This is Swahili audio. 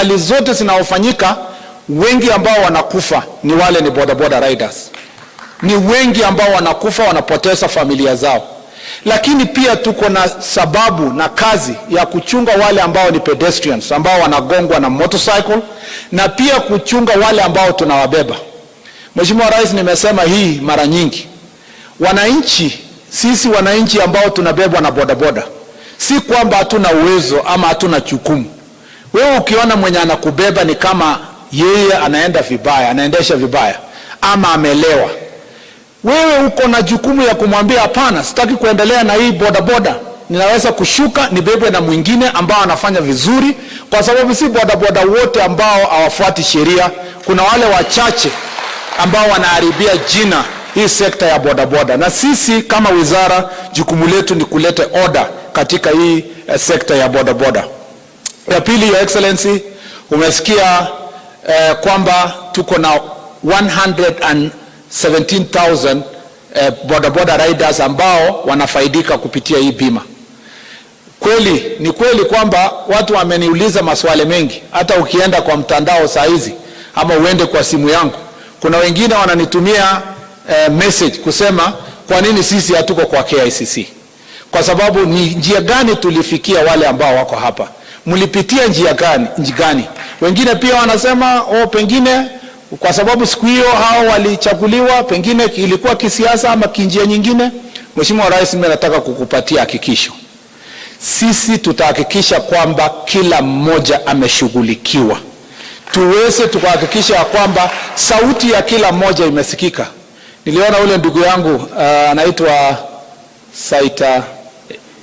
Ajali zote zinaofanyika, wengi ambao wanakufa ni wale ni bodaboda riders, ni wengi ambao wanakufa, wanapoteza familia zao. Lakini pia tuko na sababu na kazi ya kuchunga wale ambao ni pedestrians ambao wanagongwa na motorcycle na pia kuchunga wale ambao tunawabeba. Mheshimiwa Rais, nimesema hii mara nyingi, wananchi, sisi wananchi ambao tunabebwa na bodaboda, si kwamba hatuna uwezo ama hatuna jukumu. Wewe ukiona mwenye anakubeba ni kama yeye anaenda vibaya, anaendesha vibaya ama amelewa, wewe uko na jukumu ya kumwambia hapana, sitaki kuendelea na hii bodaboda, ninaweza kushuka nibebwe na mwingine ambao anafanya vizuri, kwa sababu si bodaboda wote ambao hawafuati sheria. Kuna wale wachache ambao wanaharibia jina hii sekta ya bodaboda, na sisi kama wizara jukumu letu ni kuleta order katika hii sekta ya bodaboda. Ya pili, Your Excellency, umesikia kwamba tuko na 117,000 bodaboda riders ambao wanafaidika kupitia hii bima. Kweli ni kweli kwamba watu wameniuliza maswali mengi, hata ukienda kwa mtandao saa hizi ama uende kwa simu yangu, kuna wengine wananitumia message kusema kwa nini sisi hatuko kwa KICC? Kwa sababu ni njia gani tulifikia wale ambao wako hapa? Mlipitia njia gani? Njia gani? Wengine pia wanasema, oh, pengine kwa sababu siku hiyo hao walichaguliwa, pengine ilikuwa kisiasa ama kinjia nyingine. Mheshimiwa Rais, mimi nataka kukupatia hakikisho, sisi tutahakikisha kwamba kila mmoja ameshughulikiwa, tuweze tukahakikisha ya kwamba sauti ya kila mmoja imesikika. Niliona ule ndugu yangu anaitwa Saita